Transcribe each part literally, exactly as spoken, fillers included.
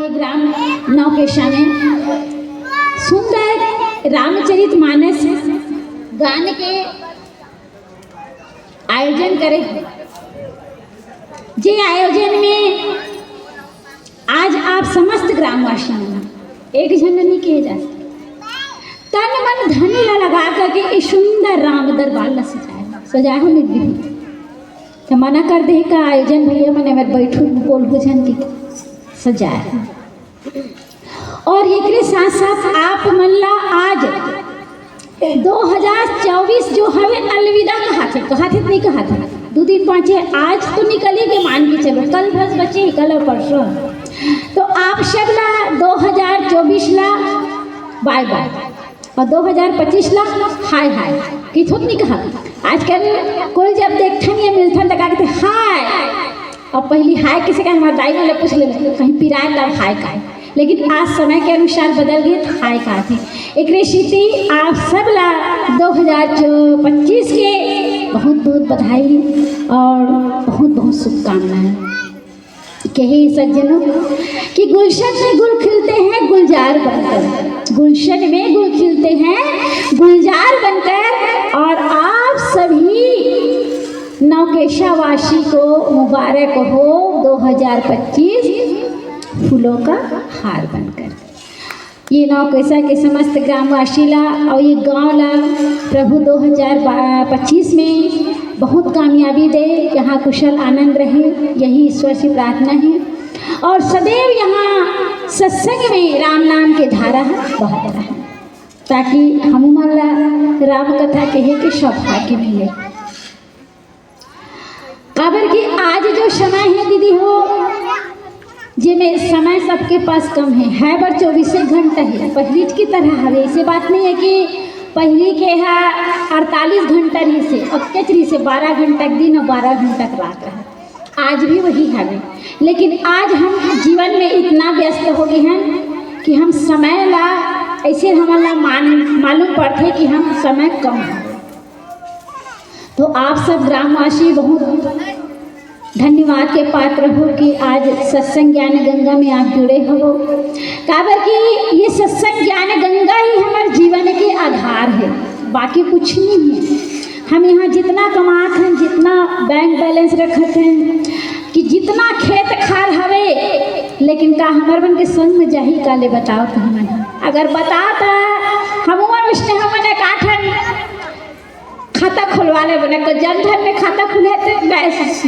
ग्राम नौकेशा में सुंदर रामचरित मानस गान के आयोजन करे, जे आयोजन में आज आप समस्त ग्रामवासी मन, एक झन नहीं कहे जात, तन मन धन ला लगा करके ए सुंदर राम दरबार ला सजाए, सजाए हो निधि। तो मना कर दे का आयोजन भैया मने मत बैठू बोल बुझन की सजाए। और एकरे साथ साथ आप मन ला आज दो हज़ार चौबीस जो हवे अलविदा कहाथे, कहाथे नहीं कहाथे, दो दिन पाँचे आज तो निकली के मान के चलो, कल बस बचे, कल और परसों। तो आप सब ला दो हज़ार चौबीस ला बाय बाय, और दो हज़ार पच्चीस ला हाय हाय। किथोत नहीं कहा, आजकल कोई जब देखथन या मिलथन तो का कहते हाय। अब पहली हाय किसे का हमारे दाई वाले पूछ ले, कहीं पिराए तब हाय का है। लेकिन आज समय के अनुसार बदल गए तो हाय का थे। एकरे सेती आप सब ला दो हज़ार पच्चीस के बहुत बहुत बधाई और बहुत बहुत शुभकामनाएं। कहे सज्जनों कि गुलशन में गुल खिलते हैं गुलजार बनकर, गुलशन में गुल खिलते हैं गुलजार बनकर, और आप सभी नौकेशा वासी को मुबारक हो दो हज़ार पच्चीस फूलों का हार बनकर। ये नौकेशा के समस्त ग्रामवासी ला और ये गांव ला प्रभु दो हज़ार पच्चीस में बहुत कामयाबी दे, यहाँ कुशल आनंद रहे, यही ईश्वर से प्रार्थना है। और सदैव यहाँ सत्संग में राम नाम के धारा बहत रहे, ताकि हम मन ला राम कथा कहे के सौभाग्य मिले। काबर कि आज जो समय है दीदी हो, जेमे समय सबके पास कम है, है बर चौबीसे घंटा है, पहली की तरह हवे। ऐसे बात नहीं है कि पहली के है अड़तालीस घंटा रही से, अब के रही से बारह घंटा के दिन और बारह घंटा के रात है, आज भी वही हवे। लेकिन आज हम जीवन में इतना व्यस्त हो गए हैं कि हम समय ला ऐसे हमन ला मान मालूम पड़थे कि हम समय कम है। तो आप सब ग्रामवासी बहुत धन्यवाद के पात्र हो कि आज सत्संग ज्ञान गंगा में आप जुड़े हो, काबर कि ये सत्संग ज्ञान गंगा ही हमारे जीवन के आधार है, बाकी कुछ नहीं है। हम यहाँ जितना कमात हैं, जितना बैंक बैलेंस रखत हैं, कि जितना खेत खार हवे, लेकिन का हमर मन के संग में जाही काले बताओ तो हमन अगर बताता हम उमर उसने हमन काठन खाता खुलवा ले बने, तो जनधन में खाता खुले थे,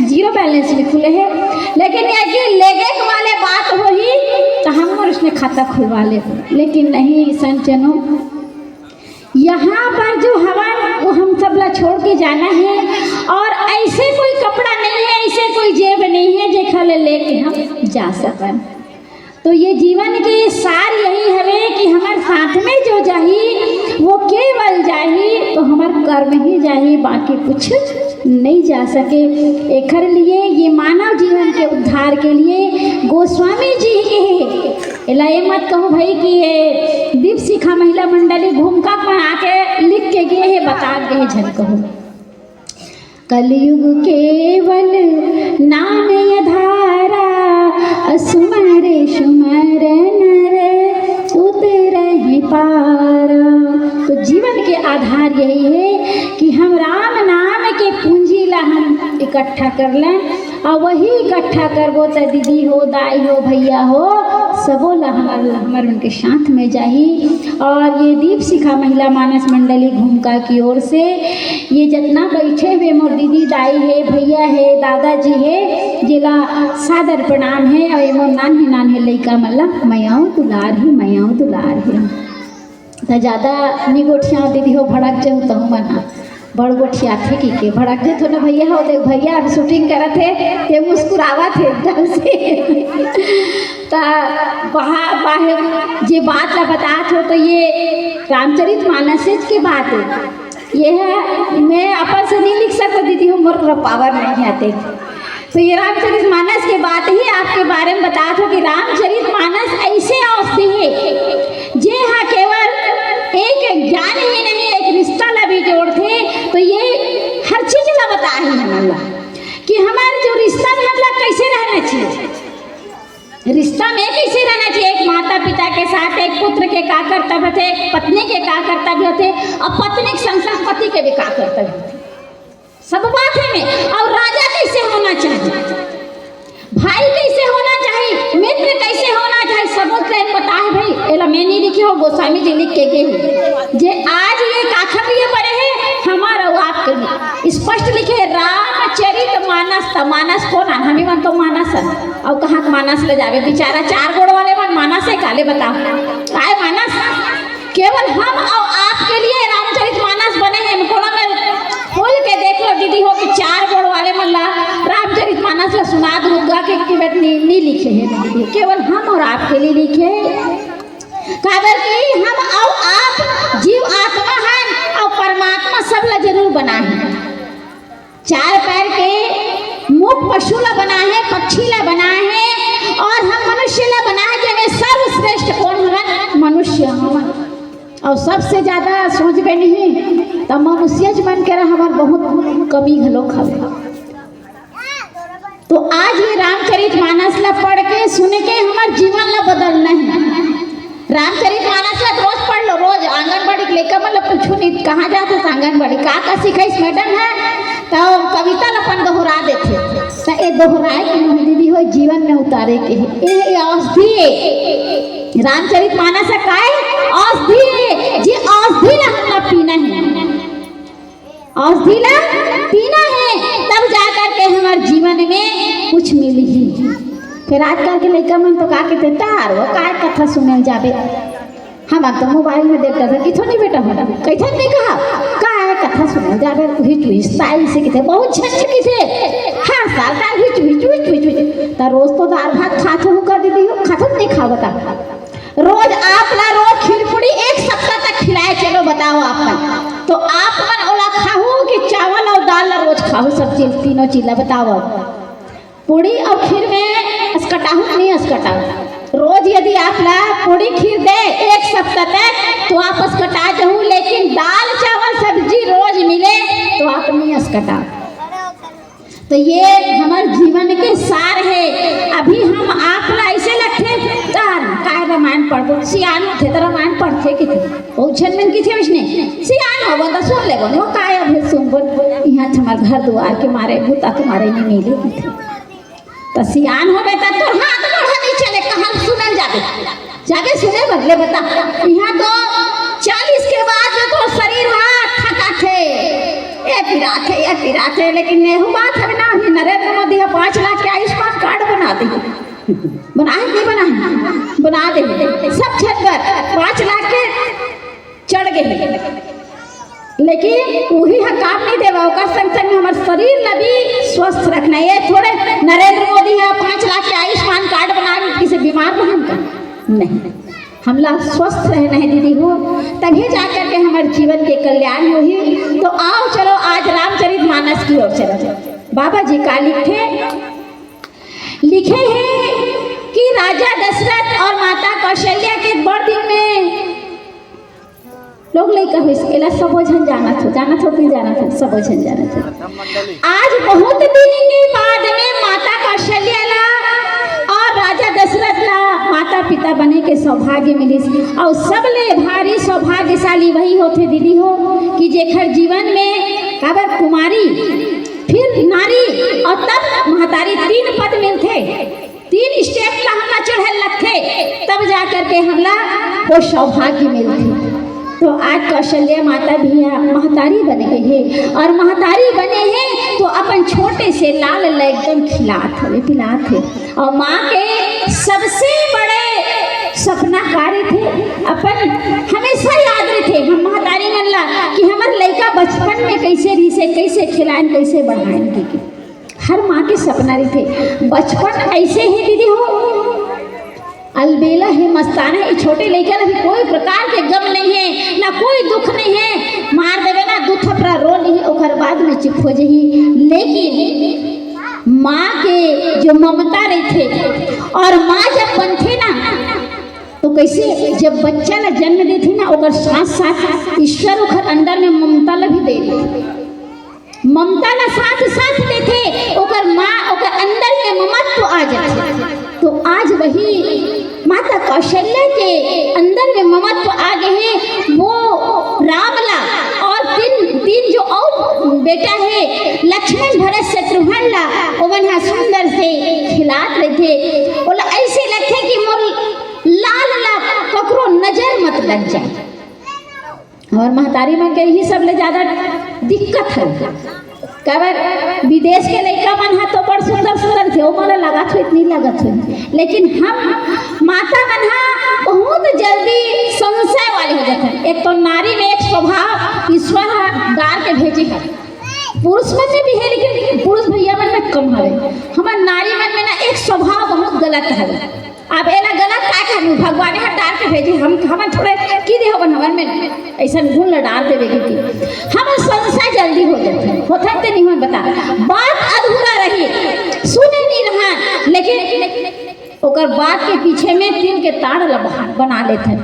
जीरो बैलेंस में खुले है, लेकिन यदि लेगे वाले बात होही तो हम और उसने खाता खुलवा ले। लेकिन नहीं संजनों, यहाँ पर जो हवन वो हम सब ला छोड़ के जाना है, और ऐसे कोई कपड़ा नहीं है, ऐसे कोई जेब नहीं है जेखर ले लेके हम जा सकन। तो ये जीवन के सार यही हवे कि हमारे साथ में जो जाही वो केवल जाही, तो हमार कर्म ही जाही, बाकी कुछ नहीं जा सके। एखर लिए ये मानव जीवन के उद्धार के लिए गोस्वामी जी के, एला ये मत कहो भाई कि ये दीप शिखा महिला मंडली घूमका बना के लिख के गए है, बता गए झन कहो। कलयुग केवल नाम आधारा, असुमर सुमर नर उतरहि पारा। तो जीवन के आधार यही है कि हम राम नाम के पूंजी ला हम इकट्ठा कर लें, और वही इकट्ठा करबो त दीदी हो, दाई हो, भैया हो, सबो ला हमर हमर उनके साथ में जाही। और ये दीप शिखा महिला मानस मंडली घूमका की ओर से ये जितना बैठे हुए मोर दीदी दाई है, भैया है, दादाजी है, जेला सादर प्रणाम है। और ये मोर नान्हे नान्हे लइका मन ला मयाओ दुलार है, मयाओ दुलार है। त ज्यादा नी गोठिया दीदी हो, भड़क जाऊ तहु मन हा। बड़ गोठिया थे की के भड़क जे थो ना भैया हो, देख भैया अभी शूटिंग करत है, ते मुस्कुरावत है एकदम से। त वहाँ बाहे जे बात ला बतात हो तो ये रामचरित मानस के बात है। ये है, मैं अपन से नहीं लिख सकता दीदी हो, मोर पावर नहीं आते। तो ये रामचरित मानस के बात ही आपके बारे में बतात हो कि रामचरित मानस ऐसे औषधि है जे हा केवल एक ज्ञान ही नहीं, एक रिश्ता ला भी जोड़थे। तो ये हर चीज ला बता है हमन ला कि हमारे जो रिश्ता में हमला कैसे रहना चाहिए। रिश्ता में कैसे रहना चाहिए, एक माता पिता के साथ एक पुत्र के का कर्तव्य होथे, एक पत्नी के का कर्तव्य होथे, और पत्नी के संग संग पति के भी का कर्तव्य होथे। सब बात हे में। और राजा कैसे होना चाहिए, भाई कैसे होना चाहिए, मित्र कैसे होना चाहिए, सबो के पता हे भाई। एला मैं नहीं लिखे हों, गोस्वामी जी लिख के गे हे, जे आज ये काखर लिए पड़े हे, हमार अउ आपके लिए स्पष्ट लिखे हे, रामचरित मानस। त मानस कोन आन? हमी मन तो मानस हन। अउ कहाँ के मानस ले जाबे? बेचारा चार गोड़ वाले मन मानस हे का, ले बताओ, काय मानस? केवल हम अउ आपके लिए रामचरित मानस बने हे। कोनो में खोल के देख लो दीदी हो कि चार गोड़ वाले मन ला रामचरित मानस ला सुना दूंगा के, के बेट नी, नी लिखे हे दीदी, केवल हम अउ आपके लिए लिखे हे। काबर कि हम अउ आप जीव आत्मा हन, अउ परमात्मा सब ला जरूर बनाए हे। चार पैर के मुख पशु ला बनाए हे, पक्षी ला बनाए हे, और हम मनुष्य ला बनाए हे, जेमे सर्वश्रेष्ठ कोन हवन? मनुष्य हवन। और सबसे ज्यादा सोचबे नहीं त मनुष्य मन के हमर बहुत कमी घलोक हवे। तो आज ये रामचरित मानस ला पढ़ के, सुन के हमर जीवन ला बदलना हे। रामचरित मानस ला रोज पढ़ लो, रोज। आंगनबाड़ी के लइका मन ला पूछो नहीं, कहाँ जात हस आंगनबाड़ी, का का सिखाइस मैडम हे, त कविता ला अपन दोहरा देथे। त ए दोहराए के नहीं दीदी हो, जीवन में उतारे के हे। ए औषधि ए, रामचरित मानस हे काय? औषधि ए, जे औषधि ला हमला पीना हे। औषधि ला पीना हे, तब जा करके हमर जीवन में कुछ मिलही। फिर आजकल के लइका मन तो का कहिथे, "तार वो काय कथा सुने जाबे?" हमन तो मोबाइल में देखथन, किथो नहीं बेटा हो, कहिथे नहीं कहा, "काय कथा सुने जाबे?" हिचु हिच ताई से कहिथे, बहुत झन कहिथे, हर साल का हिचु हिचु हिचु हिचु। त रोज तो दाल भात खाथो कर दीदी हो, खाथो नहीं खावत। रोज आप ला रोज खीर पूड़ी एक सप्ताह तक खिलाए, चलो बताओ आप मन। तो आप मन ओला खाहू कि चावल और दाल ला रोज खाहू, सब्जी, तीनों चीज ला बताओ। पूड़ी और खीर में असकटाहू कि नहीं असकटाहू? रोज यदि आप ला पूड़ी खीर दे एक सप्ताह तक, तो आप असकटा जाहू, लेकिन दाल, चावल, सब्जी रोज मिले, तो आप नहीं असकटाहू। तो ये हमर जीवन के सार हे। अभी हम आप ला ऐसे लगथे, "का, काय रामायण पढ़बो, सियान होथे त रामायण पढ़थे," कहिथे। बहुत झन मन कहिथे वइसने, "सियान होबो त सुन लेबो, वो काय अभी सुनबो, इहाँ त हमर घर दुआर के मारे, बुता के मारे नहीं मिले," कहिथे। त सियान होबे त तोर हाथ गोड़ नहीं चले, कहाँ सुनल जाबे? जाबे सुने बदले बता, इहाँ तो चालीस के बाद जो तो शरीर हा थकाथे, ए पिराथे, ए पिराथे, लेकिन एहू बात हवे ना, अभी नरेंद्र मोदी ह पाँच लाख के आयुष्मान कार्ड बना दे, बनाए नहीं बनाए, बना दे, सब झन बर पाँच लाख के चढ़ गए। लेकिन उही ह काम नहीं देवा, ओकर संग संग हमर शरीर ला भी स्वस्थ रखना। ये थोड़े नरेंद्र मोदी ह पाँच लाख के आयुष्मान कार्ड बना के किसी बीमार रहन का? नहीं, हमला स्वस्थ रहना हे दीदी हो, तभी जाकर के हमर जीवन के कल्याण होही। तो आओ चलो आज रामचरित मानस की ओर चला जाए। बाबा जी का लिखे, लिखे हे कि राजा दशरथ और माता कौशल्या के बड़ दिन में लोग लइका होइस, एला सबो झन जानत हो, जानत हो कि जानत हो, सबो झन जानत हो। आज बहुत दिन के बाद में माता कौशल्या ला और राजा दशरथ ला माता पिता बने के सौभाग्य मिलिस, और सबले भारी सौभाग्यशाली वही होथे दीदी हो कि जेखर जीवन में काबर कुमारी, फिर नारी और तब महतारी, तीन पद मिलथे। तीन स्टेप ला हमला चढ़े लगथे, तब जा करके हमला वो सौभाग्य मिलथे। तो आज कौशल्या माता भी ह महतारी बने हे, और महतारी बने हे तो अपन छोटे से लाल ला एकदम खिलात हवे, पिलात हे। और माँ के सबसे बड़े सपना का रहिथे, अपन हमेशा याद रहिथे हम महतारी मन ला कि हमर लइका बचपन में कैसे रहिसे, कैसे खिलाएन, कैसे बढ़ाएन, कहिके। हर माँ के सपना रहिथे। बचपन ऐसे ही दीदी हो, अलबेला हे, मस्ताना हे, छोटे लइका ला भी कोई प्रकार के गम नहीं हे, ना कोई दुख नहीं हे। मार देवे ना, दू थपरा रो लिही, ओकर बाद में चुप हो जही। लेकिन माँ के जो ममता रहिथे, और माँ जब बनथे ना, तो कैसे जब बच्चा ला जन्म देथे ना, ओकर साथ साथ ईश्वर ओकर अंदर में ममता ला भी दे देथे। ममता ला साथ साथ देथे, ओकर माँ, ओकर अंदर में ममत्व आ जाथे। तो आज वही माता कौशल्या के अंदर में ममत्व आ गए हे। वो राम ला और तीन, तीन जो और बेटा हे, लक्ष्मण, भरत, शत्रुघ्न ला, ओमन ह सुंदर से खिलात रहिथे। ओला ऐसे लगथे कि मोर लाल ला ककरो नजर मत लग जाए। और महतारी मन के यही सबले ज्यादा दिक्कत हे। काबर विदेश के लइका मन ह तो बड़ सुंदर सुंदर थे, ओमन ला लगत होही, नहीं लगत होही, लेकिन हम माता मन ह बहुत जल्दी संशय वाले हो जाथे। एक तो नारी में एक स्वभाव ईश्वर ह डार के भेजे हे, पुरुष मन में भी हे, लेकिन पुरुष भैया मन में कम हवे। हमर नारी मन में ना एक स्वभाव बहुत गलत हवे। अब एला गलत का कहूँ, भगवान ह डार के भेजे, हम, हमन थोड़े की दे हवन, हमन में ऐसन गुण ला डार देवे के कि हमर संशय जल्दी हो जाथे। होथे ते नहीं होय, बता, बात अधूरा रही, सुने नहीं रहन, लेकिन ओकर बात के पीछे में तिल के ताड़ ला बहा-, बना लेथे।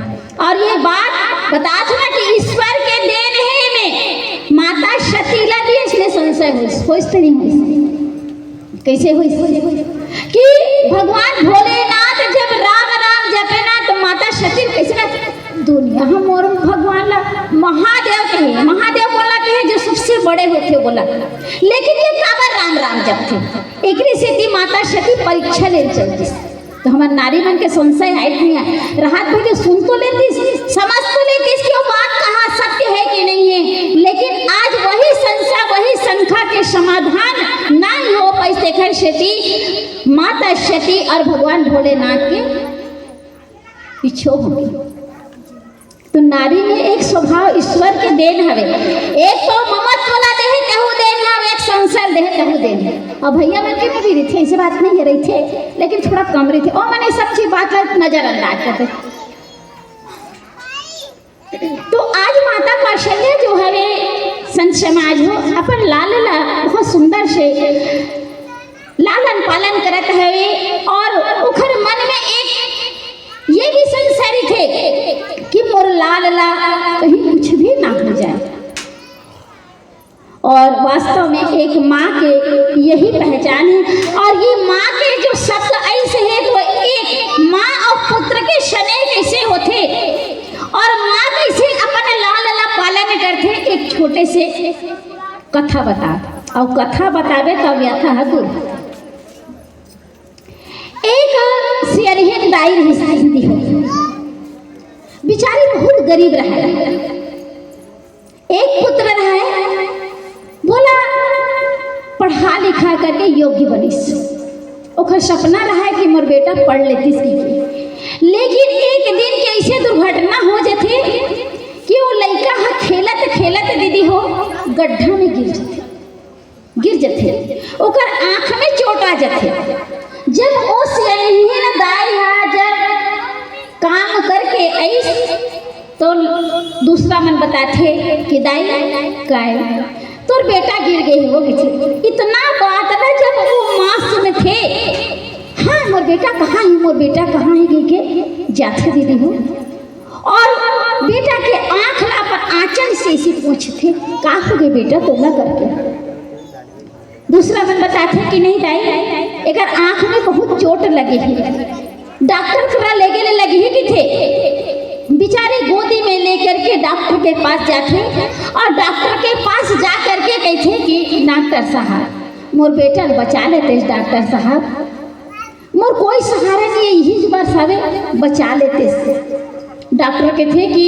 और ये बात बतात हूँ ना कि ईश्वर के देन हे में माता सती ला भी इसने संशय होइस, होइस ते नहीं होइस। कैसे होइस कि भगवान भोलेनाथ जब राम राम जपे ना, तो माता सती कैसे ना, दुनिया हम और भगवान ला महादेव कहे, महादेव बोला कहे जो सबसे बड़े होथे बोला, लेकिन ये काबर राम राम जपथे? एकरे सेती माता सती परीक्षा ले चलती। तो हमर नारी मन के संशय आए कि नहीं आए? राहत भैया सुन तो लेतीस, समझ तो लेतीस कि वो बात कहाँ सत्य है कि नहीं है, लेकिन आज वही संशय, वही शंका के समाधान नहीं हो पाइस, तेखर सेती माता सती और भगवान भोलेनाथ के पीछे हो गई। तो नारी में एक स्वभाव ईश्वर के देन हवे। एक तो ममत्व ला देहे, तेहू देन हवे, एक संशय देहे, तेहू देन हे। अब भैया मन के भी रहिथे, ऐसे बात नहीं है, रहिथे, लेकिन थोड़ा कम रहिथे। ओ मन ये सब चीज बात ला नजरअंदाज करथे। तो आज माता कौशल्या जो हवे, संत समाज हो, अपन लाल ला बहुत सुंदर से लालन पालन करत हवे और ओखर मन में एक ये भी संशय रहिथे कि मोर लाल ला कहीं कुछ भी ना हो जाए। और वास्तव में एक माँ के यही पहचान है। और ये माँ के जो शब्द ऐसे है, तो एक माँ और पुत्र के स्नेह कैसे होथे और माँ कैसे अपन लाल ला पालन करथे, एक छोटे से कथा बता। और कथा बताबे तब व्यथा है दूर। एक सियरहिन दाई रहिस हिंदी हो, बिचारी बहुत गरीब रहे। एक पुत्र रहे, बोला पढ़ा लिखा करके योग्य बनिस। ओखर सपना रहे कि मोर बेटा पढ़ लेतिस कहिके। लेकिन एक दिन कैसे दुर्घटना हो जथे कि वो लइका ह खेलत खेलत दीदी हो गड्ढा में गिर जथे। गिर जथे, ओकर आँख में चोट आ जथे। जब ओ सियरहिन दाई हा जब काम करके आइस, तो दूसरा मन बताथे कि दाई, काय तोर बेटा गिर गे हे वो पीछे। इतना बात ना जब वो माँ सुनथे, हाँ, मोर बेटा कहाँ हे, मोर बेटा कहाँ हे, कहिके जाथे दीदी हो। और बेटा के आँख ला अपन आँचल से ऐसे पोंछथे, का हो गे बेटा तोला करके। दूसरा मन बताथे कि नहीं दाई, एकर आँख में बहुत चोट लगे हे, डॉक्टर करा लेगे ले लगही कथे। बिचारी गोदी में लेकर के डॉक्टर के पास जाथे और डॉक्टर के पास जा करके कहथे कि डॉक्टर साहब, मोर बेटा ल बचा लेते डॉक्टर साहब, मोर कोई सहारा नहीं है, यही बार सारे बचा लेते। डॉक्टर कहथे कि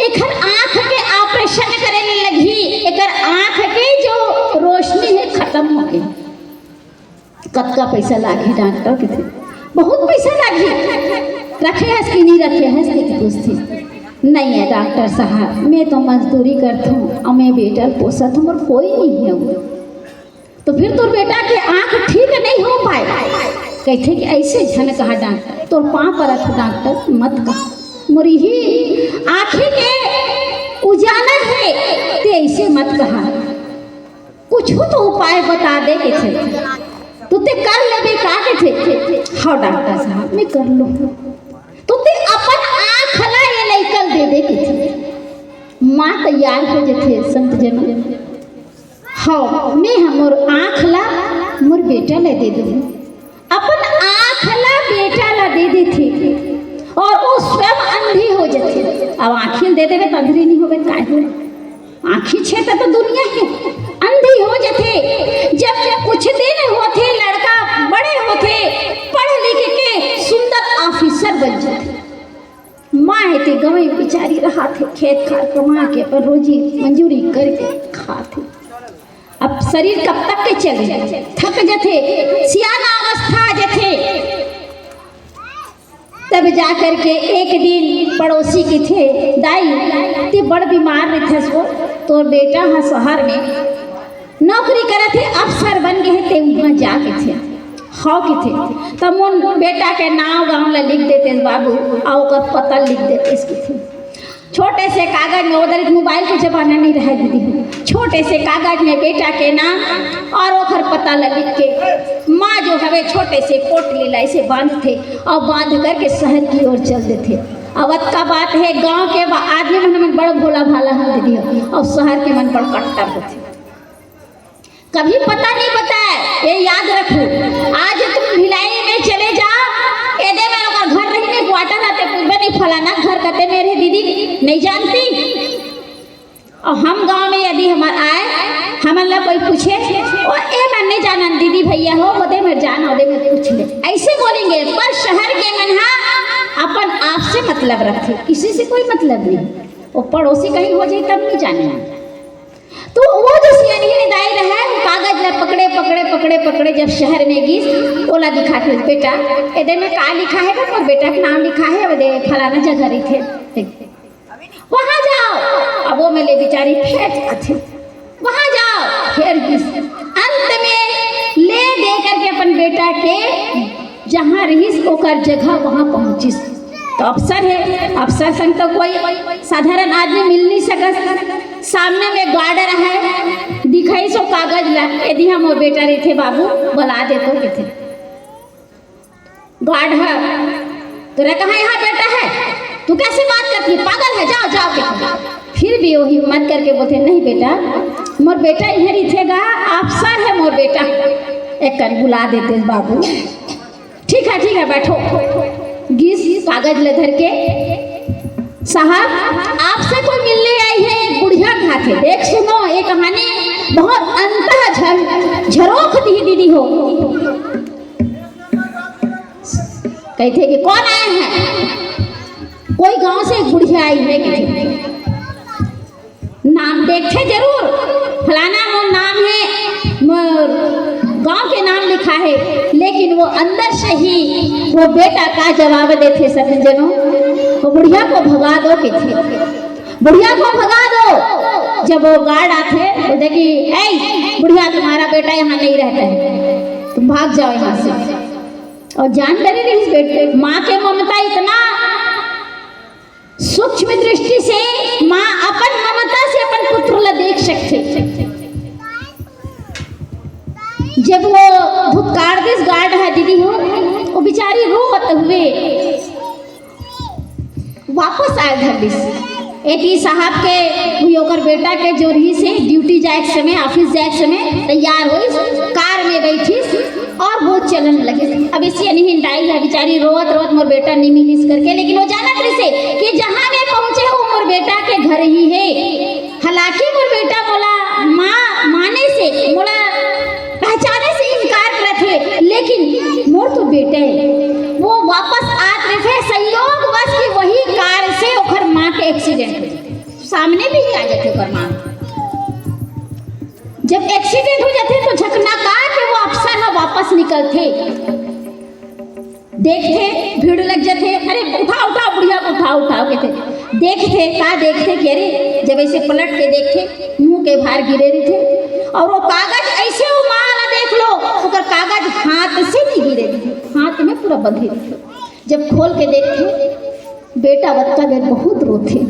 एकर आँख के ऑपरेशन करे ले लगही, एकर आँख के जो रोशनी है खत्म हो गई। कतका पैसा लागही डॉक्टर कथे? बहुत पैसा लागही। रखे हस कि नहीं रखे हस कहिके पूछथे। नहीं है डॉक्टर साहब, मैं तो मजदूरी करथूँ और मैं बेटा ल पोसत हूँ, मोर कोई नहीं है वो। तो फिर तोर बेटा के आँख ठीक नहीं हो पाए। कहथे कि ऐसे झन कहा डॉक्टर, तोर पाँव परत हूँ डॉक्टर, मत कहा। मोर ही आँखी के उजाला है, ते ऐसे मत कहा। कुछ तो उपाय बता दे कथे। तो ते कर लेबे का कथे? हाँ डॉक्टर साहब, मैं कर लूँ। तो ते अपन आँख ला ये लइका ल दे दे कथे। माँ तैयार हो जथे संत जन। हाँ, मैं ह मोर आँख ला मोर बेटा ला दे दूँ। अपन आँख ला बेटा थी और वो स्वयं अंधी हो जाती। अब आँखी दे देवे तो अंधी नहीं होवे, काय हो? आँखी छे तो दुनिया है, अंधी हो जाते। जब कुछ दिन होते, लड़का बड़े होते, पढ़ लिख के सुंदर ऑफिसर बन जाते। माँ है ते गंवई बिचारी रहा थे, खेत खार कमा के अपन रोजी मंजूरी करके खाते। अब शरीर कब तक के चले, थक जथे, सियाना अवस्था आ जथे। तब जा करके एक दिन पड़ोसी कथे, "दाई, ते बड़ बीमार रहिथस वो, तोर बेटा ह शहर में नौकरी करत हे, अफसर बन गे हे, ते उहाँ जा," कथे। "हव," कथे। त मोर बेटा के नाव गाँव ला लिख देते बाबू, अउ ओकर पता लिख देते कथे। छोटे से कागज में, उधर मोबाइल के जमाना नहीं रहा दीदी, छोटे से कागज में बेटा के नाम और ओकर पता ला लिख के माँ जो हवे छोटे से पोटली ला ऐसे बांधथे और बांध करके शहर की ओर चल देथे। अब अतका बात है, गांव के बा-, आदमी मन, मन बड़ भोला भाला हम दीदी हो, और शहर के मन बड़ कट्टर होथे। कभी पता नहीं पता है, ये याद रखो। आज तुम भिलाई में चले जाओ, एदे में ओकर घर रही में क्वार्टर आते, पूछबे नहीं फलाना घर कते में रहे दीदी, नहीं जानती। और हम गांव में यदि हमार आए, हमन ला कोई पूछे, "ओ, ए मन नहीं जानन दीदी भैया हो, ओदे में जान, ओदे में पूछ ले।" ऐसे बोलेंगे, पर शहर के मन हा अपन आप से मतलब रखथे, किसी से कोई मतलब नहीं। वो पड़ोसी कहीं हो जाए तब नहीं जाने। तो वो जो सियनहिन दाई रहे, वो कागज ला पकड़े, पकड़े, पकड़े, पकड़े जब शहर में गिस, ओला दिखाथे, "बेटा, एदे में का लिखा है?" "मोर बेटा के नाम लिखा है, वो दे फलाना जगह रहिथे।" वहाँ जाओ। अब वो में ले बिचारी फेंक आथे, वहाँ जाओ, फेर गिस। अंत में ले दे करके अपन बेटा के जहाँ रहिस ओकर जगह वहाँ पहुँचिस। तो अफसर है, अफसर संग तो कोई साधारण आदमी मिल नहीं सकत। सामने में गार्ड रहे, दिखाइस ओ कागज ला, "एदे इहाँ मोर बेटा रहिथे बाबू, बला देतो," कथे। गार्ड है, "तेरा कहाँ यहाँ बेटा है? तू कैसी बात करती है? पागल है, जाओ, जाओ," कथे। फिर भी वो हिम्मत करके बोलथे, "नहीं बेटा, मोर बेटा इहाँ रहिथे गा, अफसर है मोर बेटा।" एक कन बुला देते बाबू। "ठीक है, ठीक है, बैठो।" गिस कागज ले धर के, "साहब, आपसे कोई मिलने आई है, एक बुढ़िया कहाथे।" देख सुनो, ये कहानी बहुत अंत झर-, झरोख दी दीदी हो। कथे कि कौन आए हैं? कोई गांव से एक बुढ़िया आई है, कथे। नाम देखथे जरूर, फलाना मोर नाम है, मोर गांव के नाम लिखा है, लेकिन वो अंदर से ही वो बेटा का जवाब देथे, सज्जनों, "वो बुढ़िया को भगा दो," कथे, "बुढ़िया को भगा दो।" जब वो गार्ड आथे, बोलथे कि, "ए, बुढ़िया, तुम्हारा बेटा यहाँ नहीं रहता है, तुम भाग जाओ यहाँ से।" और जान डरे नहीं इस बेटे, माँ के ममता इतना सूक्ष्म दृष्टि से माँ अपन ममता से अपन पुत्र ला देख सकथे। जब वो धुतकार दिस गार्ड है दीदी हो, वो बिचारी रोवत हुए वापस आए घर दिस। एती साहब के हुई ओकर बेटा के जो रहिस हे ड्यूटी जाए के समय, ऑफिस जाए के समय तैयार होइस, कार में बैठिस और वो चलन लगिस। अब इसी अनहिन दाई है बिचारी रोवत रोवत मोर बेटा नहीं मिलिस करके, लेकिन वो जानत रहिस हे कि जहाँ मैं पहुँचे हूँ मोर बेटा के घर ही है। हालांकि मोर बेटा मोला माँ माने से, मोला पहचाने से इनकार करत हे, लेकिन मोर तो बेटा है। वो वापस आत रहिथे, संयोगवश कि वही कार से ओकर माँ के एक्सीडेंट हो जाथे, सामने भी ही आ जाथे ओकर माँ। जब एक्सीडेंट हो जाथे तो झकना का के वो अफसर ह वापस निकलथे, देखथे, भीड़ लग जाथे, "अरे उठाओ, उठाओ, बुढ़िया को उठाओ, उठाओ," कहथे। देखथे, का देखथे कि अरे, जब ऐसे पलट के देखथे, मुंह के भार गिरे रहिथे, और वो कागज ऐसे वो माँ ला देख लो, ओकर कागज हाथ से नहीं गिरे रहिथे, हाथ में पूरा बंधे रहिथे। जब खोल के देखथे, बेटा बच्चा बेर बहुत रोथे,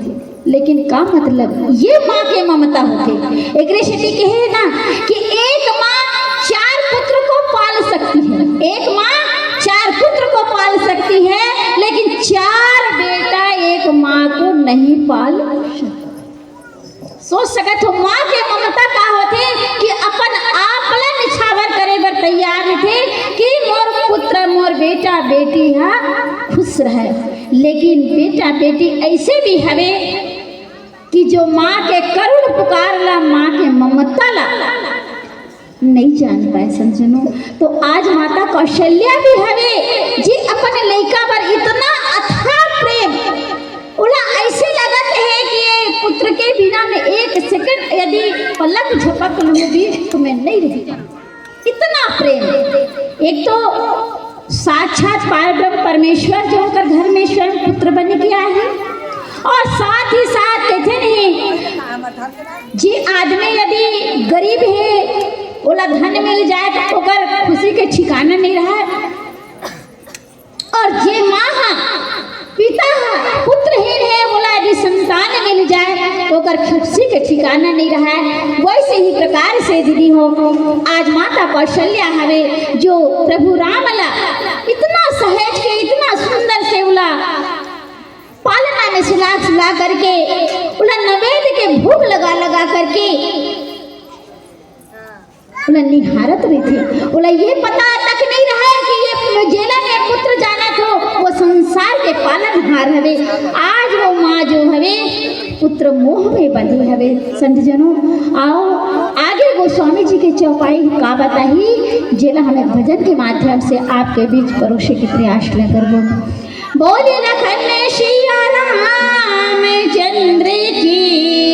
लेकिन का मतलब, ये माँ के ममता होथे। एकरे सेती कहे ना कि एक माँ चार पुत्र को पाल सकती है, एक माँ चार पुत्र को पाल सकती है, लेकिन चार बेटा एक माँ को नहीं पाल सकती। सोच सकत हो, माँ के ममता का होथे कि अपन आप ला निछावर करे बर तैयार रहिथे कि मोर पुत्र, मोर बेटा, बेटी हा खुश रहे, लेकिन बेटा बेटी ऐसे भी हवे कि जो माँ के करुण पुकार ला, माँ के ममता ला नहीं जान पाए, संत जनों। तो आज माता कौशल्या भी हवे, जे अपन लइका बर इतना अथाह प्रेम, ओला ऐसे लगत हे कि ये पुत्र के बिना मैं एक सेकंड यदि पलक झपक लूँ भी तो मैं नहीं रह पाऊँ। इतना प्रेम। एक तो साक्षात पारब्रह्म परमेश्वर जो ओकर घर में स्वयं पुत्र बन के आए हैं, और साथ ही साथ कहते नहीं, जे आदमी यदि गरीब है, ओला धन मिल जाए तो ओकर खुशी के ठिकाना नहीं रहा। और जे माँ हा, पिता हा पुत्रहीन है, ओला यदि संतान मिल जाए तो ओकर खुशी के ठिकाना नहीं रहा। वैसे ही प्रकार से दीदी हो, आज माता कौशल्या हवे जो प्रभु राम ला इतना सहेज के, इतना सुंदर से ओला पालना में सुला सुला करके, ओला नवेद के भोग लगा लगा करके ओला निहारत रहिथे। ओला ये पता तक नहीं रहे कि ये जेला में पुत्र जाना तो वो संसार के पालनहार हवे। आज वो माँ जो हवे पुत्र मोह में बंधे हवे। संत जनों, आओ आगे गोस्वामी जी के चौपाई का बताही, जेला हमें भजन के माध्यम से आपके बीच परोसे के प्रयास ल करबो। बोले लखन सिया राम चंद्र की